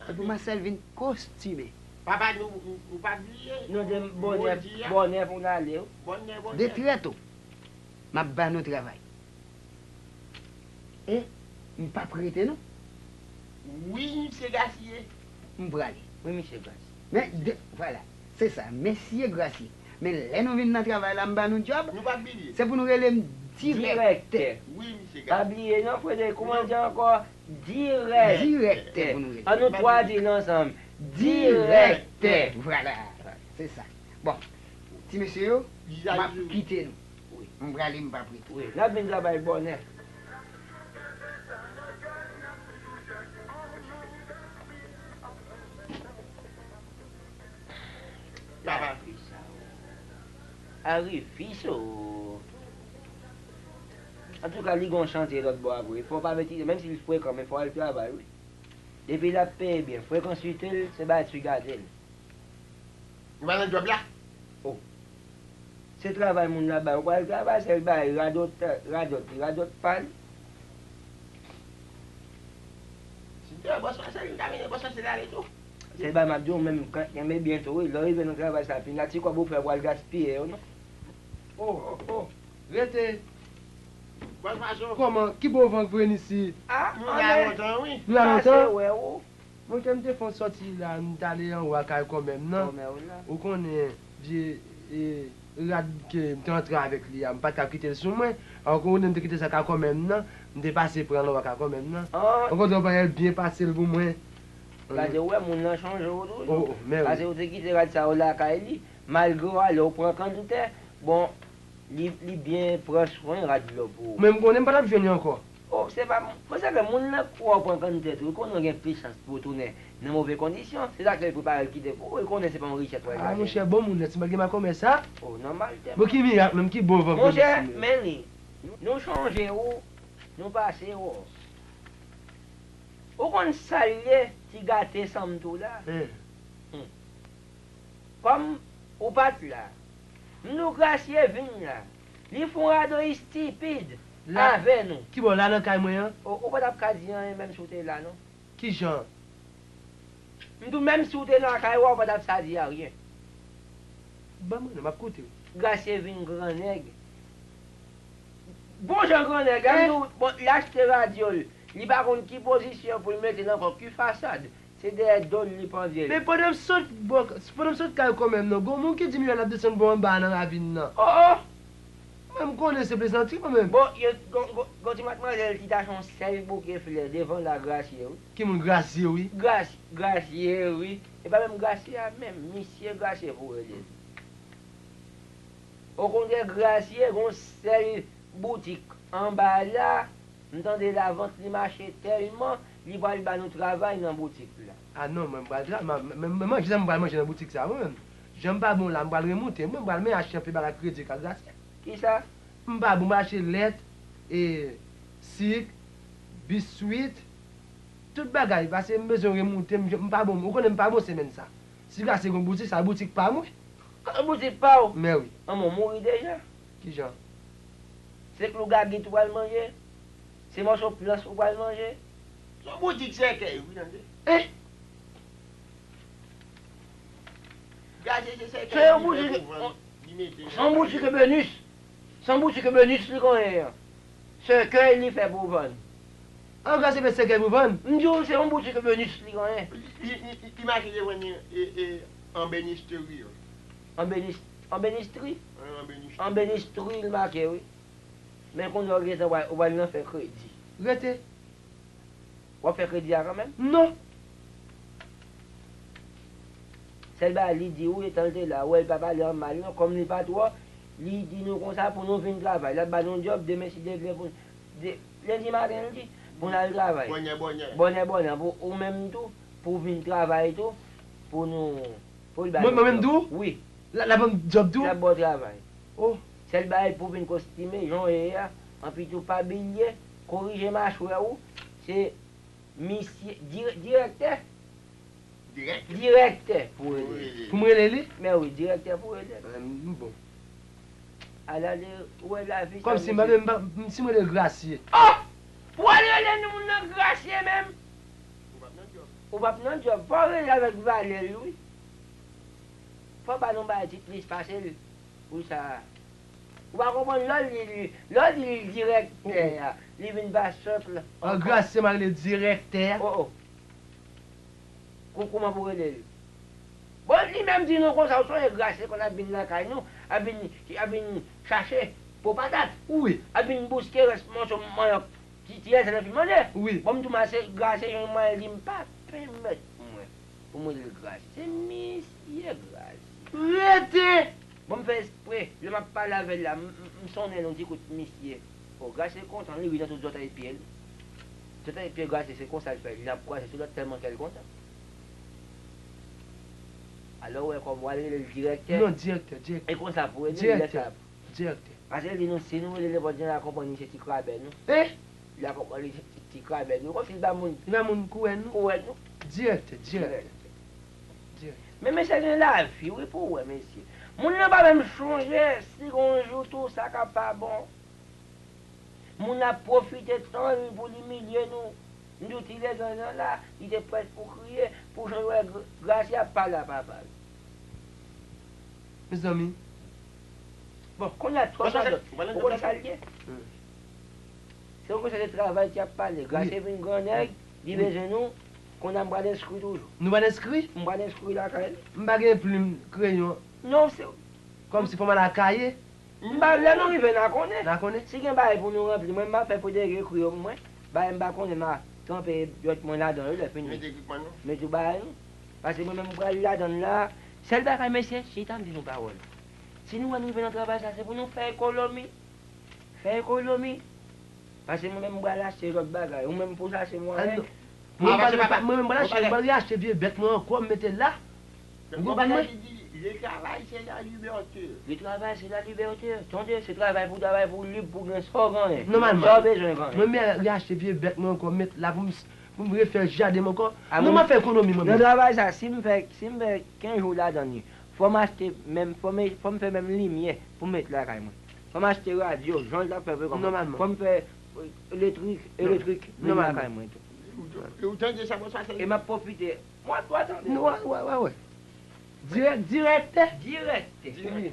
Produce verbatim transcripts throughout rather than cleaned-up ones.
Epi Masèl vin kostime. Papa, nou, nou, nou pa bliye. Nou de bònè, bònè pou n ale, wi. Bònè, bònè. De trè to, m ap ba nou travay. E m p ap rete, non. Wi, misye Grasye. M prale. Wi, misye Grasye. Men, de, vwala. Se sa, mesye Grasye. Men lè nou vin nan travay la, m ba nou djòb. Nou pa bliye. Se pou nou rele m direktè. Direktè. Wi, misye Grasye. Pa bliye, non, Frederic, kouman l di ankò? Direktè. Direktè pou nou rele. An nou twa di l ansanm. Direktè. Direktè. Vwala. Se sa. Bon, ti mesye yo, m ap kite nou. Wi. M prale, m p ap rete. Wi, n ap vin travay bònè. Papa. Arifiso. Antouka, li gon chantye lòt bò a vre. Fò w pa mete, menm si l frekan, men fò w al travay, wi. Depi l ap peye byen, frekan swite l, se bay ti gate l. Ou pa nan djòb la? Oh. Se travay moun la bay, ou pral travay, sèl bay radòt, radòt li, radòt pa l. Si te bòs Masèl, m ta mennen bòs Masèl ale tou. Sèl bay m ap di w menm, kenbe byen tou, wi. Lè w rive nan travay sa, pi la ti kòb ou fè, ou pral gaspiye yo, non. Oh, oh, oh. Rete. Bòs Masèl. Kòman? Ki bon van k vin isit? Ah, nou la lontan, wi. Nou la lontan? Pase wè ou. Monchè, m te fè yon sòti la, m t ale anwo a kay kòmè m nan. Kòmè w la. Ou konnen, vye, e, rad ke m te antre avèk li a, m pa t ka kite l sou mwen. Ankò, ou konnen m te kite sa kay kòmè m nan, m te pase pran l anwo a kay kòmè m nan. An. Ou konnen w pa byen pase l pou mwen. Gade, ou wè, moun nan chonje w toujou. Oh, oh, men wi. Paske ou te kite rad sa yo lakay li, malgre w ale, ou pran kanntè. Bon, Li, li byen pran swen rad la pou ou. Men m konnen m pa t ap jwenn li ankò. Oh, se pa, mwen se ke moun nan kwè w pran kanntè tou, li konnen w gen plis chans pou w tounen nan move kondisyon. Se sa k fè l prepare l kite pou ou, li konnen se pa yon richès w al chache. Ah, monchè, bon moun nan, ti malgre makomè sa. Oh, nòmal tèlman. Bon, ki mirak menm, ki bon van. Monchè, men li, nou chonje ou, nou pase ou. Ou konn sa l ye, ti gate sanm tou la? Kòm ou pa t la, m di w Grasye vin la. Li fè yon radòt estipid avè nou. Kibò la nan kay mwen an? Ou, ou pa t ap ka di anyen menm si w te la non. Kijan? M di w menm si w te nan kay ou a, ou pa t ap sa di anyen. Ban mwen non, m ap koute w. Grasye vin grannèg. Bon jan grannèg, la m di w, bon, li achte radyo l. Li pa konn ki pozisyon pou l mete l ankò, ki fasad. Se dèyè do l li pandye l. Men pandan m sot bò, pandan m sot kay kòmè m nan, gon moun ki di m yo l ap desann bò anba a nan ravin nan. Oh, oh! Mwen, m konnen se plezantri mwen menm. Bon, yo, gon, gon, gon ti matmwazèl ki t achte yon sèl bouke flè devan la Grasye, wi. Ki moun Grasye, wi? Gras-, Grasye, wi. E pa menm Grasye a menm, misye Grasye pou rele l. Okontrè, Grasye gon sèl boutik anba la, m tande lavant li mache tèlman, li pral ba nou travay nan boutik la. Ah non, mwen m pral tra-, ma-, men, men manje sa m pral manje nan boutik sa, mwen menm. Jan m pa bon la, m pral remonte, mwen m pral men achte anpe bagay kredi ka Grasye. Kisa? M pa bon, m achte lèt, e, sik, biswit, tout bagay, paske m bezwen remonte, m, m pa bon, ou konnen m pa bon semèn sa. Si Grasye gon boutik, sa boutik pa mwen. Boutik pa w? Men wi. Anmò, mouri deja. Kijan? Se klou gagit ou pral manje? Se mòso plans ou pral manje? Se yon boutik sèkèy, wi, tande. Eh! Grasye se sèkèy li fè pou vann, li mete. Se yon boutik ebenis. Se yon boutik ebenis li konyen an. Sèkèy li fè pou vann. An, Grasye fè sèkèy pou vann? M di w, se yon boutik ebenis li konyen. Li, li, li, li make devan li, e, e, anbenistri. Anbenis-, anbenistri? Wi, anbenistri. Anbenistri li make, wi. Men kounye a w gentan pral, ou pral nan fè kredi. Rete. W ap fè kredi a kanmenm? Non. Sèl bagay li di w, etan l te la, ou wè l pa pale an mal non, kòm li pa twò, li di nou konsa pou nou vin travay. L ap ba nou djòb, demen si Dye vle pou, de, lendi maten l di, pou n al travay. Bònè, bònè. Bònè, bònè, pou ou menm tou, pou w vin travay tou, pou nou, pou l ba nou djòb. Mwen, mwen menm tou? Wi. L ap, l ap ban m djòb tou? L ap ba w travay. Oh. Sèl bagay pou w vin kostime, jan w ye a, anpi tou pa bliye, korije machwè ou, se misye, dire-, direktè. Direktè? Direktè pou w rele l. Pou m rele li? Men wi, direktè pou w rele l. Eh, m bon. Ala de, ou wè lavi sa. Kòmsi m pa, m pa, m, si m rele Grasye. Oh! Pou w al rele moun nan Grasye menm? Ou p ap nan djòb, fò w rele avèk valè l, wi. Fò w ba nou bagay ti plis pase l pou sa a. Ou pa konprann, lè w di li, lè w di li direktè a, li vin pa senp. An, Grasye, m a rele direktè a. O, o. Kou-, kouman pou rele l? Bon, li menm di nou konsa, ou sonje Grasye konn ap vin lakay nou, ap vin, ap vin chache po patat. Wi. Ap vin bouske rès mòso manyòk ti, ti Elsa nan fin manje. Wi. Bon, m di w, Grasye, yon mwen li m pa pèmèt mwen pou mwen rele l Grasye. Se misye Grasye. Rete! Bon, m fè espre, lè m ap pale avè l la, m, m, m sonnen l yon ti kout misye. O, Grasye kontan, li ri nan tout zòtèy pye l. Zòtèy pye Grasye, se konsa l fè, li ap kwaze sou lòt tèlman kè l kontan. Alò, w wè kòman w al rele l direktè. Non, direktè, direktè. E konsa pou rele l, lè sa. Direktè, direktè. Paske l di nou, si nou rele nenpòt jan lakonprann, li se ti krabè nou. E? Lakonprann, li se ti, ti krabè nou. Kòmsi l ba moun. Li ba moun kouwè nou. Kouwè nou. Direktè, direktè. Direktè. Men mesye gen lavi, wi, pou w wè, mesye. Moun nan pa menm chonje si gon jou tou sa ka pa bon. Moun ap pwofite tan l pou l imilye nou. M di w ti legann nan la, li te prèt pou kriye, pou jan l wè Gr-, Grasye ap pale a papa l. Mezanmi. Bon, kounye a twò sa dòt. Ou konn sa l ye? Hmm. Se yon kesyon de travay ki ap pale. Grasye vin gran nèg, li bezwen nou, kounye a m pral enskri toujou. Nou pral enskri? M pral enskri lakay li. M pa gen plim, kreyon. Non, se. Kòmsi fò m al a kaye? M pa, lè nou rive, n a konnen. N a konnen. Si gen bagay pou nou ranpli, mwen, m a fè Frederic ekri yo pou mwen. Bagay m pa konnen, m a tranpe dwèt mwen ladan yo, lè fini. Mete ekipman nou. Mete bagay nou. Paske mwen menm, m pral ladan l la. Sèl bagay, mesye, chita m di nou pawòl. Si nou wè nou rive nan travay sa, se pou nou fè ekonomi. Fè ekonomi. Paske mwen menm, m pral achte lòt bagay. Ou menm, pou chache mwayen. Mwen menm, m pral achte, m pral achte vye bèt mwen ankò, m mete la. Ou konprann mwen? Le travail, c'est la liberté. Le travail, c'est la liberté. Tande, se travay pou w travay pou w lib, pou w gen sa w genyen. Nòmalman. Sa w bezwen genyen. Mwen menm, m pral achte vye bèt mwen ankò, m met la pou m, pou m refè jaden m ankò. Non, m ap fè ekonomi mwen menm. Nan travay sa, si m fè, si m fè kenz jou ladan li, fò m achte menm, fò m, fò m fè menm limyè pou m met lakay mwen. Fò m achte radyo, jan l t ap fè vre kòm. Nòmalman. Fò m fè, euh, elektrik, elektrik, vin lakay mwen tou. Ou tande sa, bon, sa se. E m ap pwofite. Mwen dwa tande. Nou, wè, wè, wè, wè. Dirèk, direktè. Direktè. Wi.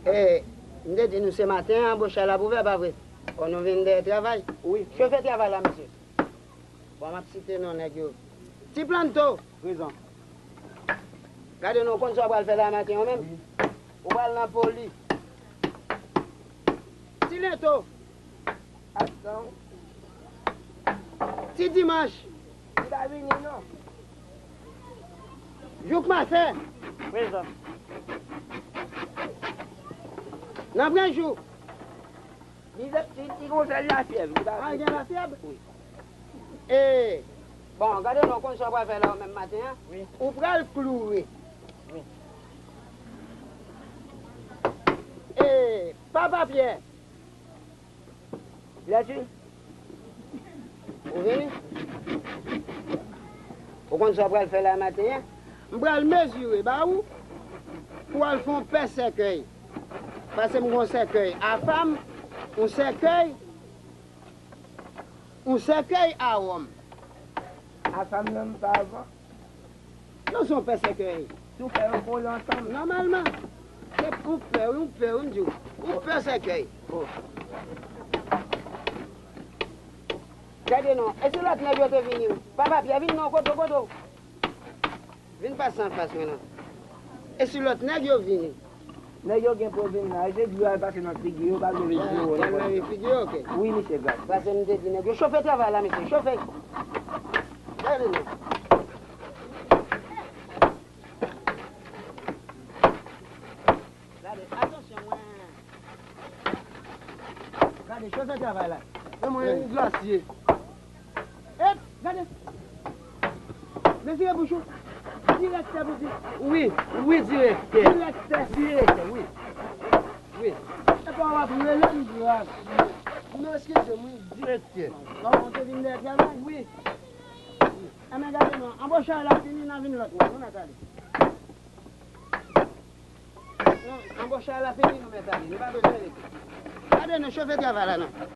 E, m te di nou se maten an, anboch la ap ouvè, pa vre? O, nou vin dèyè travay? Wi. Chofè travay la, mesye. Bon, m ap site non nèg yo. Ti Planto. Prezan. Gade non, w konn sa w pral fè la maten an menm? Wi. Ou pral nan Poli. Ti Lento. Aksyon. Ti Dimanch. Li pa vini non. Jouk Masè. Prezan. Nan pran jou. Li, li, li gon sèl lafyèv, li pa. A, gen lafyèv? Wi. E, bon, gade non, w konn sa w pral fè la menm maten an? Wi. Ou pral kloure. Wi. E, Papa Pyè. Lèti. Ou vini? Ou konn sa w pral fè la maten an? M pral mezire ba ou pou w al fè yon pè sèkèy. Pase m gon sèkèy a fanm, yon sèkèy, yon sèkèy a wòm. A fanm nan m pa avan. Non, se yon pè sèkèy. Si w fè yo kole ansanm. Nòmalman. Se yon pè, yon pè, yon di w. Yon pè sèkèy. O. Gade non. E si lòt nèg yo te vini? Papa Pyè, vin non, kote w, kote w? Vin pase anfas mwen non. E si lòt nèg yo vini? Nèg yo gen pou yo vin la, e se dlo al pase nan figi yo, pa vle vin dlo yo. Al lave figi yo, oke. Wi, misye Gras. Paske m te di nèg yo, chofe travay la, mesye, chofe. Gade non. Gade, atansyon, mwen. Gade, chofe travay la. E mwen, Grasye. Ep, gade. Mezire bouch ou. Direktè, piti. Wi, wi, direktè. Direktè. Direktè, wi. Wi. E pa w ap rele m Grasye. Non, eskize m, wi, direktè. Bon, ou te vin dèyè travay? Wi. Enben, gade non, anboch la fini, n a vin lòt mwa, nou mèt ale. Non, anboch la fini, nou mèt ale, nou pa bezwen rete. Gade non, chofè travay la non.